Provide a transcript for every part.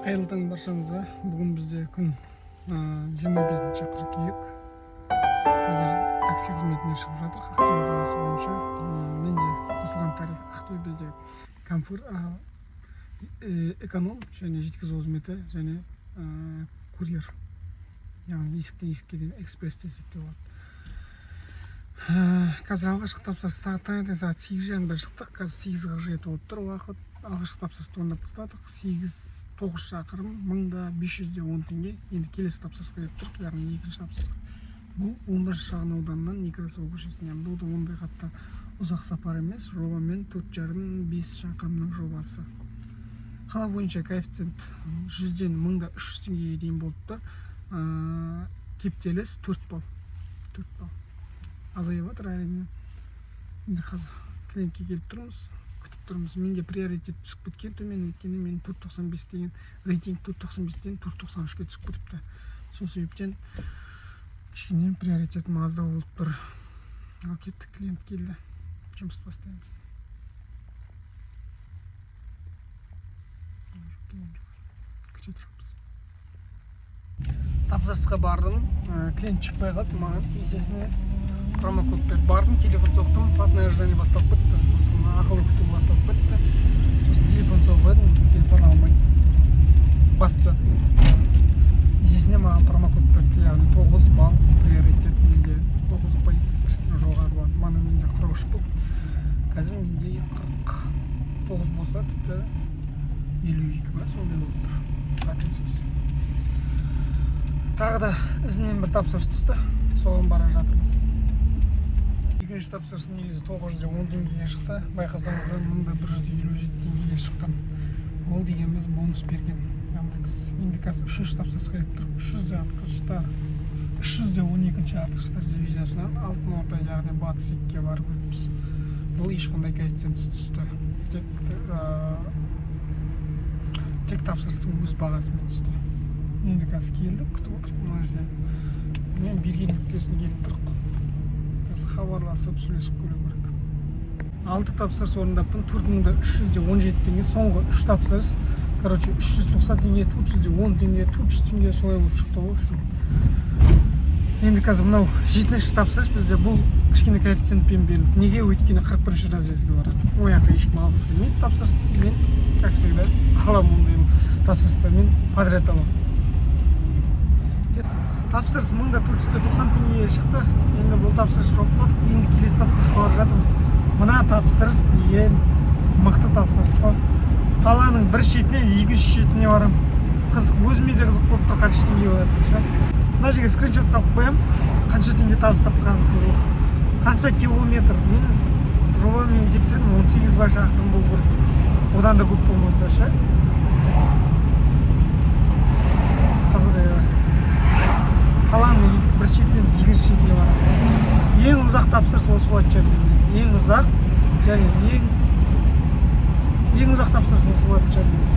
Қайырлы таң баршаңызға! Бүгін бізде күн 25 қыркүйек. Қазір такси қызметіне шығып жатыр Ақтөбе қаласы бойынша. Менде қосылған тариф Ақтөбеде комфорт, эконом және жеткізу қызметі және курьер, яғни есіктен есікке дейін экспресс десек те болады. Қазір алғашқы тапсырыс, сағат таңертең сағат 8:30-да шықтық, қазір 8:47 болып тұр уақыт. Алғашқы тапсырысты орындап тастадық, 8-9 шақырым, 1510 теңге. Енді келесі тапсырысқа келіп тұрмық, яғни екінші тапсырыс. Бұл 11 шағын ауданынан Некрасова көшесіне. Бұл да ондай қатты ұзақ сапар емес, жобамен 4,5-5 шақырымның жобасы. Қала бойынша коэффициент 100-ден 1300 теңгеге дейін болып тұр. Кептеліс 4 балл, 4 балл азайып жатыр, әрине. Енді қазір клиентке келіп тұрмыз, күтіп тұрмыз. Менде приоритет түсіп кеткен төмен, өйткені мен 4,95 деген рейтинг, 4,95-тен 4,93-ке түсіп кетіпті. Сол себептен кішкене приоритетім аздау болып тұр. Ал кеттік, клиент келді, жұмысты бастаймыз. Келген жоқ, күте тұрамыз. Тапсырысқа бардым, клиент шықпай қалды маған. Есесіне промокод берді. Бардым, телефон соқтым, платное ожидание басталып кетті, сосын ақылы күту басталып кетті. Сосын телефон соғып едім, телефон алмайды, басып тастады. Есесіне маған промокод берді, яғни 9 балл приоритет, менде 9 ұпай кішкене жоғары болады. Мана менде 43 болды, қазір менде 49 болса, тіпті 52 ма, сондай болып тұр, қателеспесем. Тағы да ізінен бір тапсырыс түсті, соған бара жатырмыз. Екінші тапсырыс негізі 910 теңгеге шықты. Байқасаңыздар, 1157 теңгеге шыққан. Ол дегеніміз бонус берген Яндекс. Енді қазір үшінші тапсырысқа келіп тұр. Үш жүз де атқыштар, 312-атқыштар дивизиясынан Алтын Орда, яғни Батыс 2-ге барып өтіппіз. Бұл ешқандай коэффициентсіз түсті, тек тапсырыстың өз бағасымен түсті. Енді қазір келдік, күтіп отырмық. Мына жерде мен берген нүктесіне келіп тұрмық, қазір хабарласып, сөйлесіп көру керек. Алты тапсырыс орындаппын, 4317 теңге. Соңғы үш тапсырыс, короче, 390 теңге, 410 теңге, 400 теңге, солай болып шықты ғой. В общем, енді қазір мынау жетінші тапсырыс бізде. Бұл кішкене коэффициентпен берілді. Неге? Өйткені 41 разъездге барады. Ол жаққа ешкім алғысы келмейді тапсырысты. Мен, как всегда, аламын ондай тапсырысты, мен подряд аламын. Тапсырыс 1490 теңгеге шықты. Енді бұл тапсырыс жауып тастадық, енді келесі тапсырысқа бара жатырмыз. Мына тапсырыс деген мықты тапсырыс қой. Қаланың бір шетінен екінші шетіне барамын. Қызық, өзіме де қызық болып тұр, қанша теңге болатынын ше. Мына жерге скриншот салып қоямын, қанша теңге табыс тапқанын көру, қанша километр. Мен жобамен есептедім, 18 ба шақырым болу керек, одан да көп болмаса ше. Қызық, иә. Қаланың бір шетінен екінші шетіне барамын. Ең ұзақ тапсырыс осы болатын шығар менде. Ең ұзақ және ең ұзақ тапсырыс осы болатын шығар менде.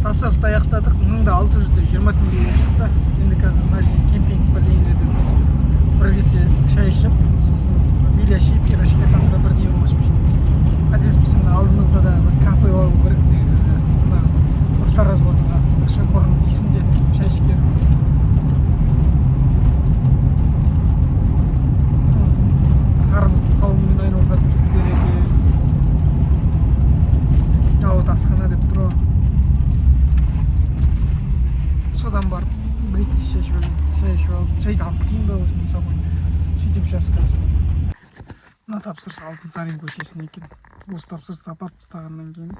Тапсырысты аяқтадық, 1620 теңгеге шықты. Енді қазір мына жерде кемпинг бірдеңелерде бір кесе шай ішіп, сосын беляши, пирожки, қасында бірдеңе қосып жеймін. Қателеспесем, алдымызда да бір кафе болу керек негізі, мына авторазбордың қасында ше. Бұрын есімде, шай ішкен. Қарбыз қауынмен айналысатын жігіттер екен. А вот асхана деп тұр ғой. Содан барып бір екі шай ішіп алайын. Шай ішіп алып, шайды алып кетейін ба өзім с собой, сөйтіп сейчас қазір. Мына тапсырыс Алтынсарин көшесінде екен. Осы тапсырысты апарып тастағаннан кейін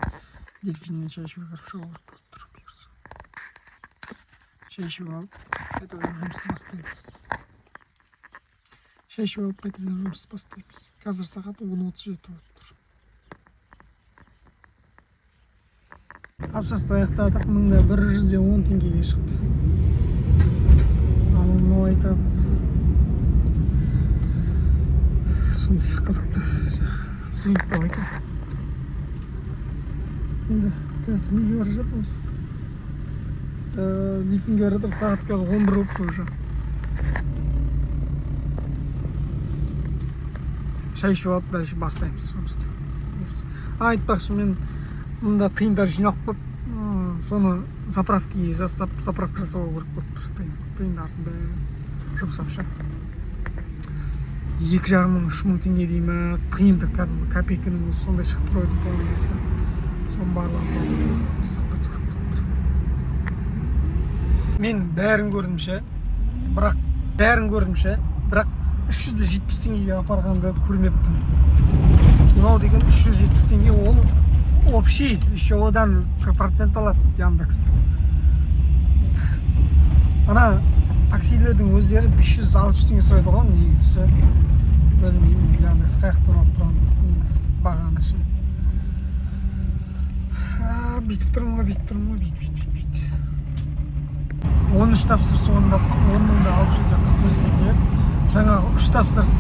Дельфиннен шай ішуге кіріп шығу керек болып тұр, бұйырса. Шай ішіп алып, қайтадан жұмысты бастаймыз. Шай ішіп алып, қайтадан жұмысты бастаймыз. Қазір сағат 10:37 болып тұр. Тапсырысты аяқтадық. 1110 теңгеге шықты. Анау мынау айтады, сондай қызықты студент бала екен. Енді қазір неге бара жатырмыз? Лифтинге бара жатыр. Сағат қазір 11 болып тұр уже. Шай ішіп алып, дальше бастаймыз жұмысты. А, айтпақшы, мен мында тиындар жиналып қалды. Соны заправка жасап, заправка жасауға керек болып тұр. Тиындардың бәрін жұмсап ше, 2,5 мың, 3 мың теңге дей ма, тиынды, кәдімгі копейканың өзі сондай шығып тұр еді, по-моему. Соның барлығын жасап кету керек болып тұр. Мен бәрін көрдім ше, бірақ бәрін көрдім ше, бірақ 370 теңгеге апарғанды көрмеппін. Мынау деген 370 теңге, ол общий, еще одан процент алады Яндекс. Ана таксилердің өздері 500-600 теңге сұрайды ғой негізі ше. Білмеймін, Яндекс қай жақтан алып тұрған бағаны ше. А, бүйтіп тұрмын ғой, бүйтіп тұрмын ғой, бүйтіп, бүйтіп, бүйтіп. 13 тапсырыс орындаппын, 10 645 теңге. Жаңағы үш тапсырыс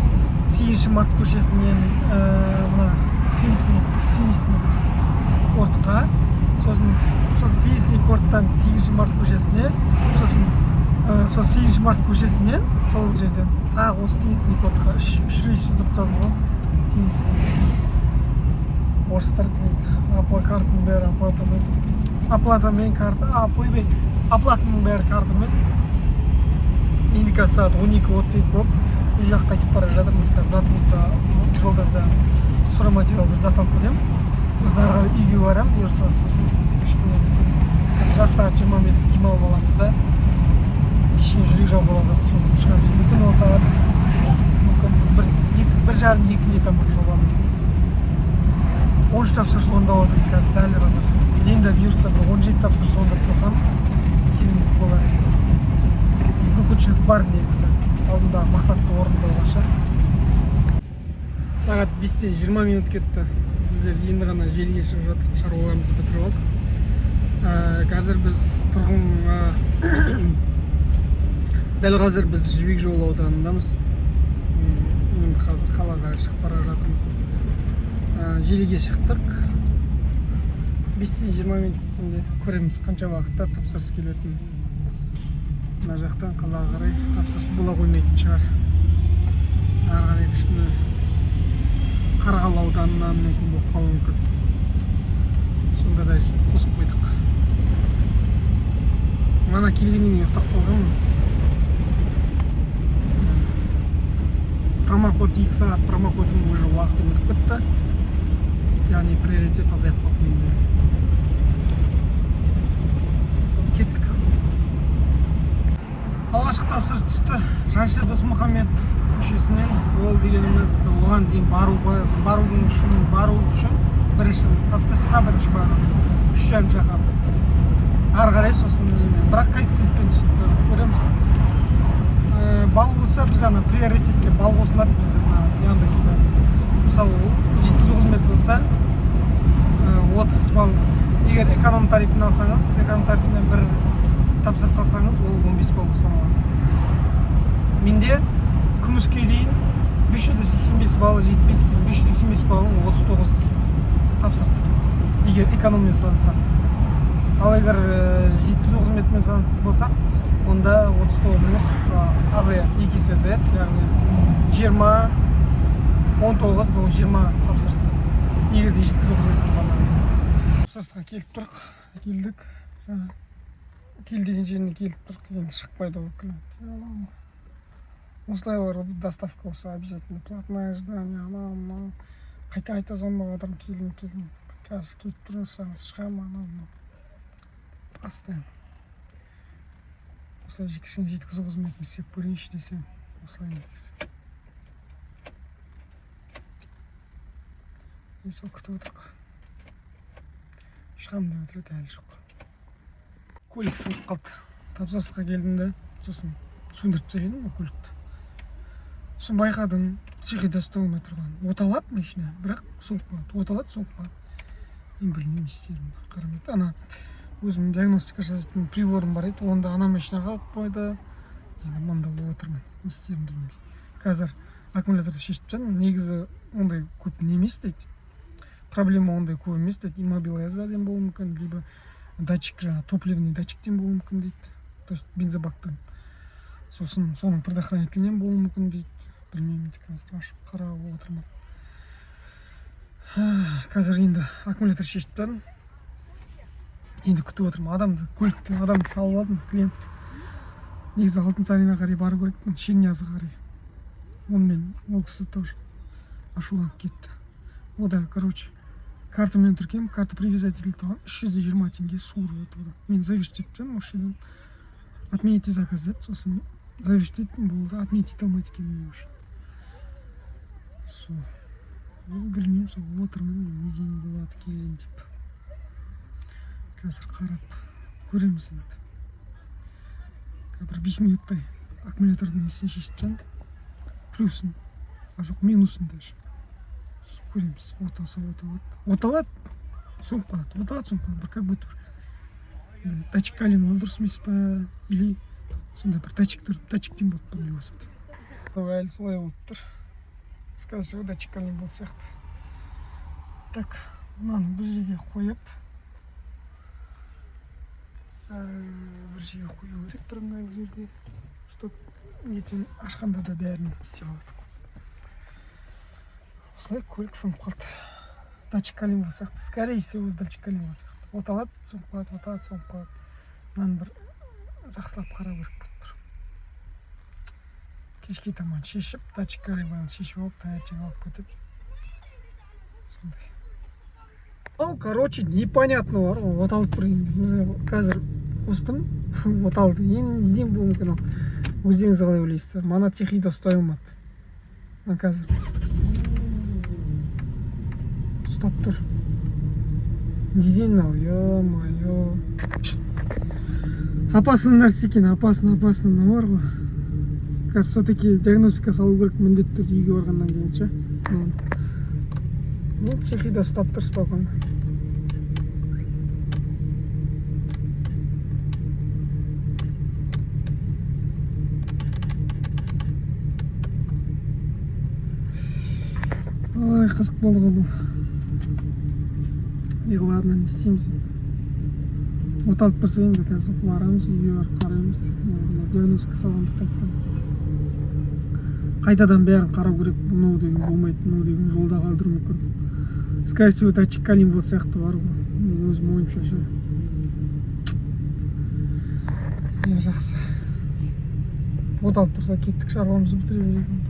8 март көшесінен мына теннисный кортқа, сосын теннисный корттан 8 март көшесіне, сосын сол 8 март көшесінен, сол жерден тағы осы теннисный кортқа үш рейс жасап тастадым ғой. Теннис орыстар картаның бәрі оплатамен карта, а, ойбай, оплатаның бәрі картамен. Енді қазір сағат 12:32 болып, үй жаққа қайтып бара жатырмыз. Қазір затымызды жолдан, жаңағы стройматериал бір зат алып кетемін, сосын ары қарай үйге барамын бұйырса. Сосын кішкене қазір жарты сағат, 20 минут демалып аламыз да, кішкене жүрек жалғап алғаннан сосын шығамыз. Мүмкін, ол сағат, мүмкін, бір екі, 1:30, 2-ге таман жобамен. 13 тапсырыс орындап отырмын қазір, дәл қазір. Енді бұйырса, бір 17 тапсырыс орындап тастасам, керемет болар еді. Мүмкіншілік бар негізі алдындағы мақсатты орындауға ше. Сағат 5-тен 20 минут кетті. Біздер енді ғана желіге шығып жатырмыз, шаруаларымызды бітіріп алдық. Қазір біз тұрғын дәл қазір біз Жібек жолы ауданындамыз. Енді қазір қалаға қарай шығып бара жатырмыз. Желіге шықтық 5-тен 20 минут кеткенде. Көреміз, қанша уақытта тапсырыс келетінін. Мына жақтан қалаға қарай тапсырыс бола қоймайтын шығар, ары қарай кішкене Қарғалы ауданынан мүмкін болып қалуы мүмкін. Сонда да қосып қойдық. Мана келгеннен кейін ұйықтап қалғанмын. Промокод, 2 сағат промокодым уже уақыты өтіп кетті, яғни приоритет азайып қалды менде. Сол, кеттік. Алғашқы тапсырыс түсті Жансая Досмұхамедов көшесінен. Ол дегеніміз оған дейін баруға, барудың үшін, бару үшін, бірінші тапсырысқа бірінші бару үшін 3,5 шақырым ары қарай. Сосын немен, бірақ коэффициентпен түсті, көреміз. Балл болса, біз ана приоритетке балл қосылады бізде мына Яндекста. Мысалы, жеткізу қызметі болса, 30 балл. Егер эконом тарифін алсаңыз, эконом тарифінен бір тапсырыс алсаңыз, ол 15 балл саналады. Менде күміске дейін 585 балл жетпейді екен. 585 баллың 39 тапсырыс екен, егер экономмен санасақ. Ал егер жеткізу қызметімен санайтын болсақ, онда 39 емес, азаяды, 2 есе азаяды, яғни 20, 19, ол 20 тапсырыс, егер де жеткізу қызметін қолданған. Тапсырысқа келіп тұрық, келдік. Жаңа кел деген жеріне келіп тұрық. Енді шықпайды ғой клиент. Осылай бар ғой, доставка болса, обязательно платное ожидание, анау мынау қайта қайта звондап жатырмын: «Келдім, келдім, қазір келіп тұрсаңыз шығамын», анау мынау постоянно. Осылай кішкене жеткізу қызметін істеп көрейінші десем, осылай негізі. И сол күтіп отырық, шығамын деп отыр еді, әлі жоқ. Көлік сынып қалды. Тапсырысқа келдім да, сосын сөндіріп тастап едім ғой көлікті. Сосын байқадым, тихийда ұстай алмай тұрған. Оталады машина, бірақ сөніп қалады, оталады, сөніп қалады. Мен білмеймін не істерімді, қарамайды. Ана өзімнің диагностика жасайтын приборым бар еді, оны да ана машинаға алып қойды. Енді мында отырмын, не істерімді білмей. Қазір аккумуляторды шешіп тастадым. Негізі ондай көп не емес дейді, проблема ондай көп емес дейді. Иммобилайзерден болуы мүмкін, либо датчик, жаңағы топливный датчиктен болуы мүмкін дейді, то есть бензобактан, сосын соның предохранителінен болуы мүмкін дейді. Білмеймін енді, қазір ашып қарап отырмын. Қазір енді аккумулятор шешіп тастадым, енді күтіп отырмын адамды. Көлікті, адамды салып алдым, клиентті. Негізі Алтынсаринға қарай бару керекпін, Шерниязға қарай. Онымен ол кісі тоже ашуланып кетті. О да, короче, картамен тіркеліп, карта привязать етіліп тұрған, 320 теңге суырып алды одан. Мен завершить етіп тастадым осы жерден. «Отмените заказ» деді, сосын завершить еттім, болды. Отменить ете алмайды екенмін уже. Сол, білмеймін, сол отырмын енді, неден болады екен деп. Қазір қарап көреміз енді. Бір 5 минуттай аккумулятордың несін шешіп тастадым, плюсын, а жоқ, минусын даже. Көреміз, оталса, оталады, оталады, сөніп қалады, оталады, сөніп қалады. Бір как будто бір андай датчик коленвал дұрыс емес па, или сондай бір датчик тұр, датчиктен болып тұр, не болса да. Әлі солай болып тұр, скорее всего, датчик коленвал сияқты. Так, мынаны бір жерге қойып, бір жерге қою керек, бір ыңғайлы жерге, чтоб ертең ашқанда да бәрін істеп алады. Осылай көлік сынып қалды. Датчик коленвал сияқты, скорее всего, датчик коленвал сияқты. Оталады, сөніп қалады, оталады, сөніп қалады. Мынаны бір жақсылап қарау керек болып тұр. Кешке таман шешіп, датчик коленвалын шешіп алып, таңертең алып кетіп, сондай. Ал, короче, непонятно бар ғой, оталып тұр енді. Міне, қазір қостым, оталды. Енді неден болуы мүмкін? Ал өздеріңіз қалай ойлайсыздар? Мана тихийда ұстай алмады, мына қазір ұстап тұр. Неден ал? Ё-моё, опасный нәрсе екен, опасный, опасный мынау бар ғой. Қазір все-таки диагностика салу керек міндетті түрде үйге барғаннан кейін ше. Мынаны, ну, тихийда ұстап тұр спокойно. Ой, қызық болды ғой бұл. И ладно, не істейміз енді? Оталып тұрса, енді қазір барамыз, үйге барып қараймыз. Мына диагностика саламыз қайтадан, қайтадан бәрін қарау керек. Мынау деген болмайды, мынау деген жолда қалдыруы мүмкін. Скорее всего, датчик коленвал сияқты бар ғой, мен өзім ойымша ше. Иә, жақсы, оталып тұрса, кеттік, шаруамызды бітіре берейік онда.